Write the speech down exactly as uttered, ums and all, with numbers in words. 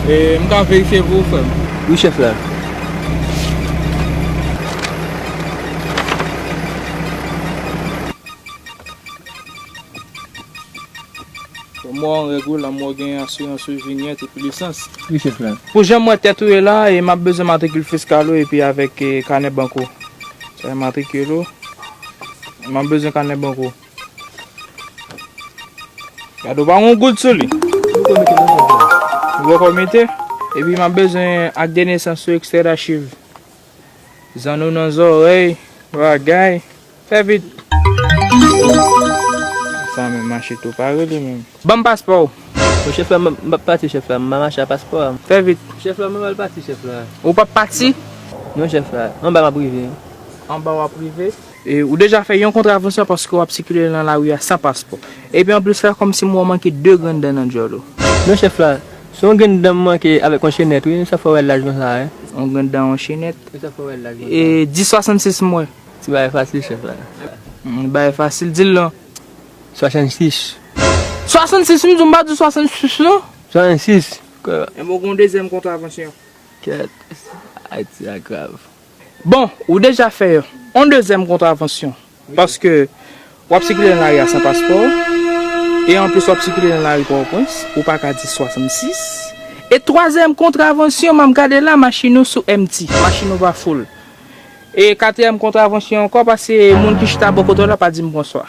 E, m ka verifye pou ou, frè m? Wi, chèf la. Mwen an règ wi, la mwen gen asirans wi, vinyèt epi lisans. Wi, chèf la. Pou jan mwen tèt ou ye la, e m ap bezwen matrikil fiskal ou epi avèk, e, kanè bank ou. Sa e matrikil ou. M ap bezwen kanè bank ou. Gade, ou pa gen yon goud sou li. Ou poko mete non, chèf la. Ou poko mete? Epi m ap bezwen ak de nesans ou, ekstrè dachiv. Zanno nan zòrèy, bagay. Fè vit. Sa menm mache tou pare li menm. Ban m paspò w. Bon, chèf la, m m p ap pati, chèf la. M pa mache a paspò a. Fè vit. Chèf la, m pa pral pati, chèf la. Ou p ap pati? Non, chèf la. Anba m ap rive. Anba w ap rive? E, ou deja fè yon kontravansyon paske w ap sikile nan lari a san paspò. Epi anplis, fè kòmsi m wè w manke de grenn dan nan djòl ou. Non, chèf la. Se yon grenn dan m manke avèk yon chenèt, wi. Sa fè w wè l laj konsa, wi. Yon grenn dan, yon chenèt. Wi, sa fè w wè l laj konsa. E, di swasannsis m wè. Ti bagay fasil, chèf la. Hmm, bagay fasil, di l non. Swasannsis. Swasannsis, m di w, m pa di w swasannsis non. Swasannsis. Enben, ou gen yon dezyèm kontravansyon. Kèt. Ayiti a grav. Bon, ou deja fè yon dezyèm kontravansyon. Paske w ap sikile nan lari a san paspò. E anplis, w ap sikile nan lari Pòtoprens. Ou pa ka di swasannsis. E twazyèm kontravansyon, m ap gade la, machin ou sou empty. Machin ou pa full. E katriyèm kontravansyon ankò, paske moun ki chita bò kote w la pa di m bonswa.